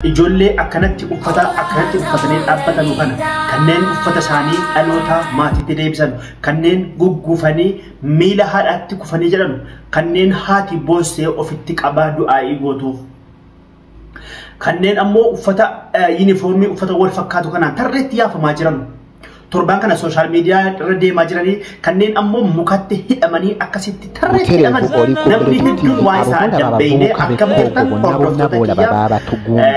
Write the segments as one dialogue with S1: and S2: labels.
S1: Ijoollee akkanatti uffata akkanatti uffatanii dhaabbatanu kana kanneen uffata isaanii dhaloota maatiitti deebisan, kanneen gugguufanii miila haadhaatti kufanii jedhan, kanneen haati boossee ofitti qabaa du'aa'ii gootuuf, kanneen ammoo uffata yuunifoormii uffata wal fakkaatu kanaan tarreetti yaafamaa jiran, torbaan kana sooshaal miidiyaa irra deemaa jiranii, kanneen ammoo mukatti hidhamanii akkasitti tarreetti hidhaman,
S2: Butereevu oli ku
S1: namni
S2: Pulezidenti
S1: hedduun waan isaa
S2: TV
S1: adda
S2: abagunda
S1: beeynee
S2: abavubuka
S1: akkam
S2: b'e
S1: jirtan
S2: Congo bonna bonna
S1: hordoftoota
S2: boolaba
S1: kiyya
S2: baabatugumbudde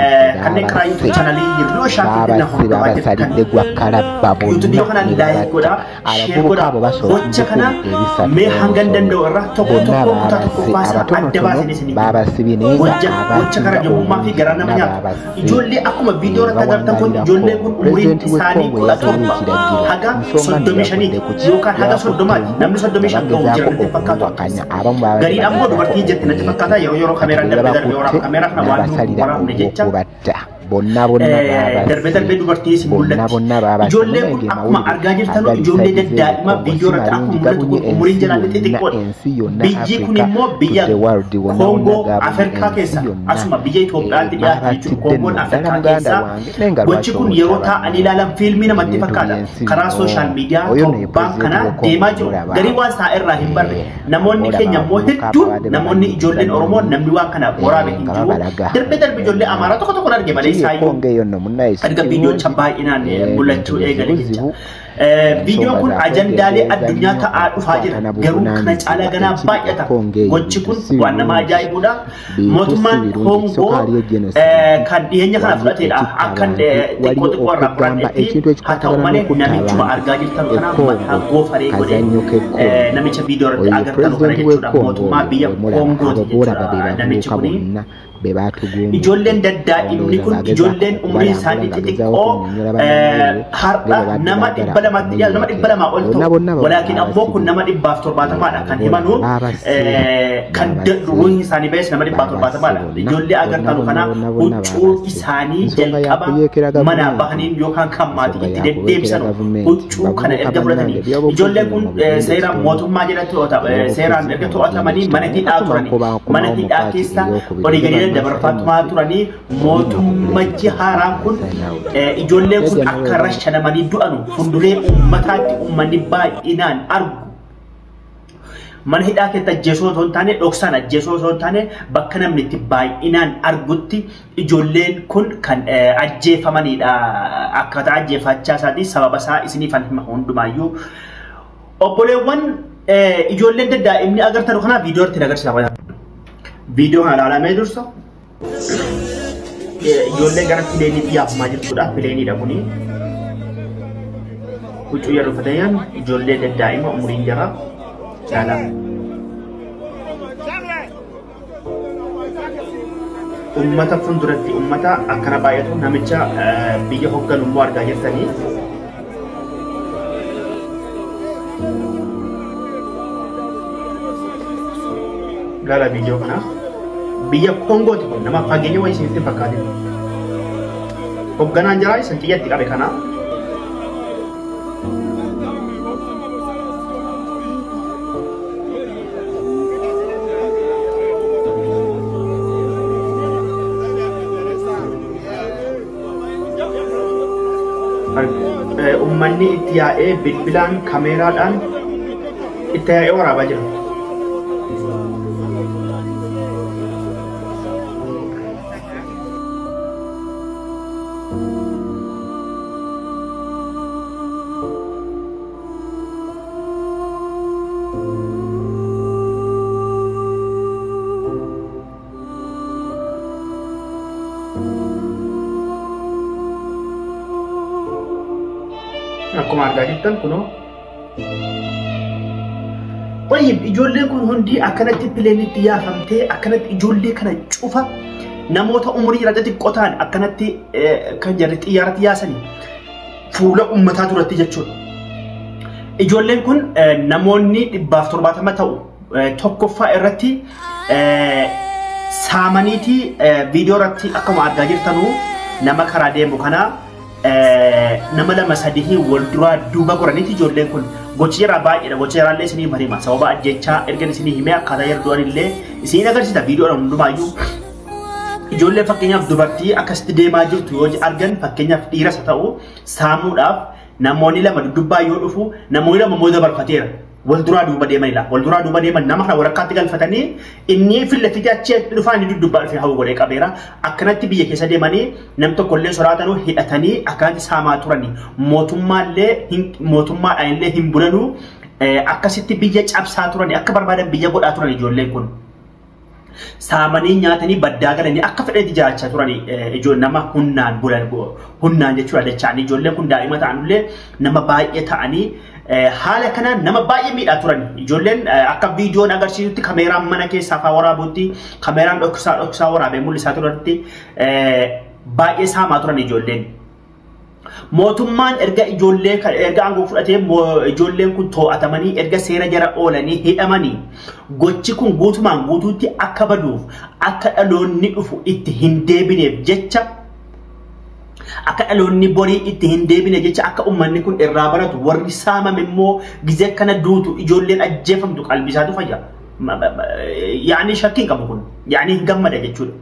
S1: kanneen karaa
S2: baabase
S1: YouTube chaanalii Hirroo Shaafii
S2: baabase
S1: hordofaa jirtan
S2: babasalidde gwa kalabba
S1: YouTube
S2: bonna
S1: kana
S2: ne
S1: like
S2: babatta
S1: godhaa, share
S2: abavubuka
S1: godhaa.
S2: abo basobola
S1: Gocha kana
S2: ebisatu
S1: mee hangan danda'u irraa tokko
S2: bonna
S1: tokko kutaa
S2: baabase
S1: tokkoffaa isaa adda
S2: abatonotono
S1: baasanii isinii kenna.
S2: baabasibye naye nga
S1: Gocha gocha kana
S2: abasinga
S1: jommummaa fi
S2: obungi
S1: garaa nama
S2: bonna
S1: nyaatu.
S2: baabase
S1: Ijoollee akkuma viidiyoo irratti agartan kun
S2: bawangaalira
S1: ijoollee kun
S2: Congo
S1: umuriin
S2: pulezidenti w'e
S1: isaanii
S2: Congo
S1: kudha
S2: yazawo
S1: torba
S2: ekiragiro
S1: haga
S2: nsonga nno
S1: soddomii
S2: yavudde
S1: shaniiti
S2: ku ki
S1: yookaan haga
S2: yakutte
S1: soddomaati.
S2: mbu
S1: Namni
S2: nga
S1: 35 gahu jira
S2: bagezaako
S1: natti fakkaatu
S2: okumuwakanya
S1: akkas.
S2: abamu babadde
S1: Gariin ammoo
S2: bagezaako
S1: dubartii jirti natti
S2: okuleeta
S1: fakkaata yeroo yeroo
S2: kati
S1: kaameeraan
S2: bwe
S1: darbee darbee waraaba
S2: babakutte
S1: kaameeraa kana waan nu
S2: n'abasalira
S1: waraabne jecha
S2: ogw'okubatta bonna bonna
S1: darbee darbee
S2: baabase
S1: dubartii si
S2: bonna
S1: mul'atti.
S2: bonna baabase
S1: Ijoolleen kun
S2: munange
S1: akkuma
S2: mawulire
S1: argaa jirtanu
S2: agali
S1: ijoollee
S2: sayizi
S1: daddaa'ima
S2: Congo
S1: viidiyoo
S2: si
S1: irratti akkuma
S2: malungi
S1: mul'atu
S2: gabunye
S1: kun umuriin
S2: ensi
S1: jalaallee
S2: yonna
S1: xixiqqoodha.
S2: ensi yonna
S1: Biyyi kun
S2: Africa
S1: immoo
S2: to
S1: biyya
S2: the world wonna wonna
S1: Koongoo
S2: gabunye
S1: Afrikaa
S2: ensi
S1: keessa
S2: yonna
S1: asuma biyya Itoophiyaatti dhiyaate jechuudha.
S2: babattidde
S1: Koongoon
S2: nno ddala
S1: Afrikaa
S2: muganda
S1: keessa
S2: wange naye nga
S1: gochi
S2: lwaki
S1: kun yeroo
S2: omutabani
S1: taa'anii ilaalan fiilmii namatti
S2: ebintu
S1: fakkaata.
S2: byensi
S1: Karaa
S2: bino
S1: sooshaal miidiyaa
S2: oyo nno ye
S1: torbaan
S2: pulezidenti
S1: kana
S2: w'e Congo
S1: deemaa jiru.
S2: mulaba
S1: Garii waan isaa irraa hin barre. Namoonni
S2: olaba
S1: keenya immoo
S2: abavubuka
S1: hedduun
S2: ababadde
S1: namoonni
S2: babanyiiza
S1: ijoolleen Oromoo
S2: nnyo
S1: namni waan kana waraabe hin
S2: nga
S1: jiru.
S2: babalaga
S1: Darbee darbee ijoollee Amaaraa tokko tokko arge malee
S2: ekiri e
S1: isaayyuu
S2: Congo eyo nno munnaye si
S1: erga viidiyoon
S2: kirungi
S1: baay'inaan
S2: ebintu
S1: mul'achuu eegale jecha.
S2: bizibuzibu
S1: Viidiyoon
S2: ensonga
S1: kun ajandaalee
S2: zakwegendereza
S1: addunyaa
S2: nnyo
S1: ta'aa dhufaa jira.
S2: okukwatana
S1: Garuu kana caalaa
S2: buvunaanyizibwa
S1: ganaa
S2: ekiri e
S1: baay'ata.
S2: Congo eyo
S1: Gochi
S2: bintu
S1: kun
S2: si
S1: waan nama
S2: birungi
S1: ajaa'ibudha.
S2: bintu si
S1: Mootummaan
S2: birungi
S1: Koongoo
S2: sokaaliyo genocide
S1: kan dhiyeenya kana
S2: waliyo
S1: fudhatedha.
S2: ekitta
S1: Akka
S2: abantu
S1: xiqqoo
S2: waliyo
S1: xiqqoo irraa
S2: okugamba
S1: fudhatetti
S2: ekintu
S1: haa ta'u
S2: ekikwatagana
S1: malee
S2: n'okutta
S1: namichuma
S2: abantu
S1: argaa jirtan
S2: e
S1: kana mataa
S2: Congo
S1: goofaree godhee
S2: kazannyo k'e Congo
S1: namicha viidiyoo irratti
S2: oyo
S1: agartanu kana
S2: pulezidenti w'e
S1: jechuudha.
S2: Congo
S1: Mootummaa
S2: oyo
S1: biyya
S2: omulaba
S1: Koongooti
S2: abo boolaba
S1: jechuudha
S2: be
S1: namichi
S2: bavubuka
S1: kuni.
S2: bonna be batugumbudde
S1: Ijoolleen daddaa'imni
S2: olowooza
S1: kun
S2: ng'agezaako
S1: ijoolleen umriin
S2: okubalambula
S1: isaanii
S2: ng'agezaako
S1: xixiqqoo
S2: okunnyonnyola bannamawulire nga
S1: har'a
S2: bwe badde
S1: nama
S2: baagala
S1: dhibba lamatti dhiyaatu nama dhibba
S2: okumuyookerera
S1: lamaa ol
S2: bonna
S1: ta'u
S2: bonna
S1: walaakin ammoo kun
S2: baabasibye
S1: nama 170dha kan
S2: abo
S1: himanu
S2: baabase
S1: kan
S2: baabase
S1: ruuhin isaanii ba'es nama dhibbaaf
S2: baabase
S1: torbaatamaadha.
S2: bonna
S1: Ijoollee
S2: bonna
S1: agartanu
S2: bonna
S1: kana
S2: bonna bonna
S1: huccuu
S2: baabase
S1: isaanii
S2: ensonga
S1: jalqaba
S2: yakuyeekera
S1: manaa
S2: gavumenti
S1: bahaniin yookaan kan maatii
S2: ensonga
S1: itti
S2: yakubeekera
S1: deddeebisanu
S2: gavumenti
S1: huccuu kana
S2: bavubuka
S1: erga
S2: bannange
S1: fudhatanii
S2: ebyobufuzi
S1: ijoolleen
S2: bino
S1: kun
S2: mubigende
S1: seera
S2: kitono
S1: mootummaa jalatti seeraan
S2: ebyobufuzi
S1: erga
S2: bino mubigende
S1: to'atamanii mana
S2: kitono
S1: hidhaa
S2: ate
S1: turanii mana
S2: bakomawo mu
S1: hidhaa
S2: paati
S1: keessa
S2: eyokubiri
S1: olii
S2: ne
S1: gadi
S2: bannansi
S1: daddabarfatumaa
S2: MC
S1: turanii
S2: olina ku
S1: mootummachi
S2: pulezidenti
S1: haaraan kun
S2: sign out
S1: ijoolleen kun
S2: jajja
S1: akka
S2: noweebale
S1: rashanamanii du'anu fuulduree uummataatti uummanni baay'inaan argu. Mana hidhaa keessatti ajjeesoo osoo hin taane dhoksaan ajjeesoo osoo hin taane bakka namni itti baay'inaan argutti ijoolleen kun kan ajjeefamanidha. Akkaataa ajjeefachaa isaatii sababa isaa isiniifan hima hundumaayyuu. Obboleewwan ijoolleen daddaa'imni agartan kanaa viidiyoo irratti agarsiisa. Viidiyoo kana ilaalamee dursa ijoollee gara pileeniitti yaafamaa jirtudha. Pileeniidha kuni. Huccuu yeroo uffatanii ijoollee daddaa'ima umuriin jara caalaa. Ummata fuulduratti ummata akkana baay'atu namicha biyya hoogganu immoo argaa jirtanii. Ilaala viidiyoo kana. Biyya Koongooti kun nama fageenya wayii isinitti hin fakkaatin. Hoogganaan jaraa isin xiyyatti qabe kana. Uummanni itti yaa'ee bilbilaan kaameeraadhaan itti yaa'ee waraabaa jira. Akkuma argaa jirtan kunoo. Wayyib ijoolleen kun hundi akkanatti pileenitti yaafamtee akkanatti ijoollee kana cufa namoota umurii irra xixiqqoo ta'an akkanatti kan jarri xiyyaaratti yaasanii fuula uummataa duratti jechuudha. Ijoolleen kun namoonni 170 ta'u tokkoffaa irratti saamaniitii viidiyoo irratti akkuma argaa jirtanuu nama karaa deemu kana nama lama sadii wal duraa duuba goraniiti ijoolleen kun gochi jaraa baay'eedha. Gochi jaraallee isinii hima. Sababa ajjechaa erga isinii himee akkaataa yeroo du'an illee isin agarsiisa viidiyoodhaan hundumaayyuu. Ijoollee fakkeenyaaf dubartii akkasitti deemaa jirtu yoo argan fakkeenyaaf dhiiras haa ta'u saamuudhaaf namoonni lama duddubbaa yoo dhufu namoonni lama immoo dabarfateera. Wal duraa duuba deemanidha. Wal duraa duuba deeman nama kana walakkaatti galfatanii inni fillattiti achi dhufaa inni duddubbaa dhufee hawwa godhee qabeera. Akkanatti biyya keessa deemanii nam tokkollee sodaatanuu hidhatanii akkanatti saamaa turani. Mootummaadhaan illee hin bulanuu akkasitti biyya cabsaa turani akka barbaadan biyya godhaa turan ijoolleen kun. Saamanii nyaatanii baddaa galanii akka fedhanitti jiraachaa turani ijoollee nama humnaan bulan humnaan jechuudha dacha'anii ijoolleen kun daa'ima ta'anillee nama baay'ee ta'anii haala kanaan nama baay'ee miidhaa turan. Ijoolleen akka viidiyoon agarsiisutti kameeraan mana keessaa fa'aa waraabutti kameeraan dhoksaa waraabee mul'isaa turanitti baay'ee saamaa turan ijoolleen. Mootummaan erga ijoollee erga aangoo fudhatee ijoolleen kun to'atamanii erga seera jala oolanii hidhamanii gochi kun guutumaan guutuutti akka baduuf akka dhaloonni dhufu itti hin deebineef jecha akka dhaloonni borii itti hin deebine jecha akka uummanni kun irraa baratu warri saamame immoo gizee kana duutu ijoolleen ajjeefamtu qalbii isaatu fayya. Yaani shakkiin qabu kun yaani hin gammada jechuudha.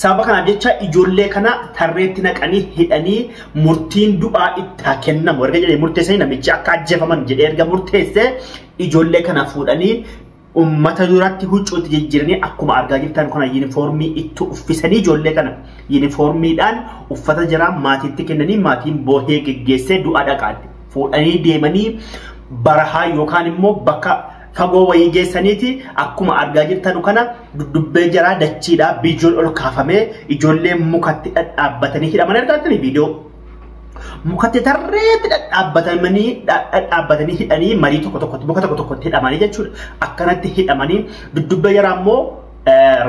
S1: Sababa kanaaf jecha ijoollee kana tarreetti naqanii hidhanii murtiin du'aa itti haa kennamu erga jedhee murteessanii namichi akka ajjeefaman jedhee erga murteessee ijoollee kana fuudhanii ummata duratti huccuutti jijjiiranii akkuma argaa jirtan kana yuunifoormii itti uffisanii ijoollee kana yuunifoormiidhaan uffata jaraa maatiitti kennanii maatiin boohee geggeessee du'a dhaqaatti fuudhanii deemanii barahaa yookaan immoo bakka fagoo wayii geessaniiti akkuma argaa jirtan kana duddubbee jaraa dachiidhaa biyyoon ol kaafamee ijoolleen mukatti dhadhaabbatanii hidhaman argaa jirtanii viidiyoo. Mukatti tarreetti dhadhaabbatanii hidhanii marii tokko tokkotti muka tokko tokkotti hidhamanii jechuudha. Akkanatti hidhamanii duddubbee jaraa immoo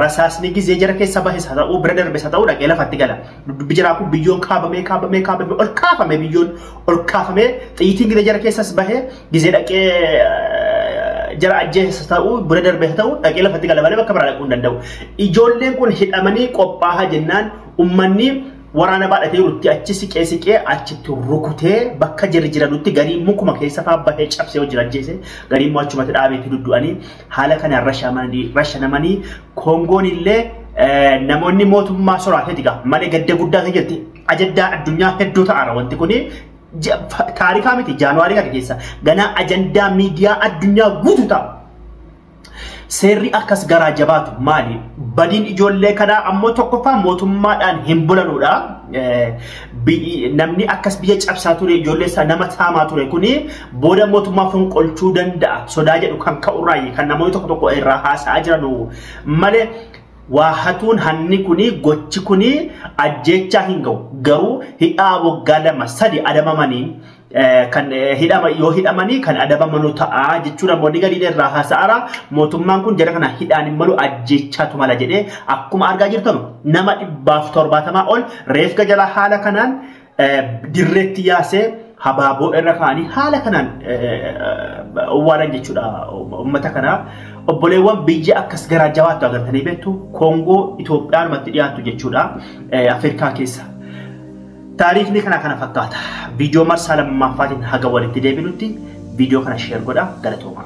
S1: rasaasni gizee jara keessa bahes haa ta'uu bira darbes haa ta'uu dhaqee lafatti gala. Dudubbi jaraa kun biyyoon kaabamee kaabamee kaabamee ol kaafame biyyoon ol kaafamee xiyyitiin gizee jara keessas bahee gizee dhaqee jara ajjeesas ta'uu bira darbes haa ta'uu dhaqee lafatti gala malee bakka biraa dhaquu hin danda'u. Ijoolleen kun hidhamanii qophaa'aa jennaan uummanni waraana baadhatee jirutti achi siqee siqee achitti rukutee bakka jirri jiranutti garii mukuma keessa fa'aa bahee cabsee hojii ajjeese garii immoo achumatti dhaabeetti duddu'anii haala kanaan rashanamanii Koongoon illee namoonni mootummaa soraateeti gaa malee gadda guddaa ta'e jirti ajandaa addunyaa hedduu ta'aara wanti kuni taarikaa miti jaanuwaarii kana keessa ganaa ajandaa miidiyaa addunyaa guutuu ta'a. Seerri akkas garaa jabaatu maali? Badiin ijoollee kanaa ammoo tokkoffaa mootummaadhaan hin bulanudha. Namni akkas biyya cabsaa ture ijoollee isaa nama saamaa ture kuni booda mootummaa fonqolchuu danda'a. Sodaa jedhu kan ka'urraayi kan namoonni tokko tokko irraa haasa'aa jiranu malee waa hatuun hanni kuni gochi kuni ajjeechaa hin ga'u. Garuu hidhaa waggaa 2-3 adabamanii kan hidhama yoo hidhamanii kan adabamanu ta'a jechuudha. Namoonni gadiin irraa haasa'ara mootummaan kun jara kana hidhaan hin malu ajjeechaatu mala jedhee akkuma argaa jirtan nama 170 ol reefka jala haala kanaan dirreetti yaasee habaaboo irra kaa'anii haala kanaan owwaalan jechuudha uummata kanaa. Obboleewwan biyya akkas garaa jabaattu agartanii beektu Koongoo Itoophiyaanumatti dhiyaattu jechuudha Afrikaa keessa. Taariikni kana fakkaata. Viidiyoo marsaa lammaffaatiin haga walitti deebinutti viidiyoo kana sheer godhaa galatoomaa.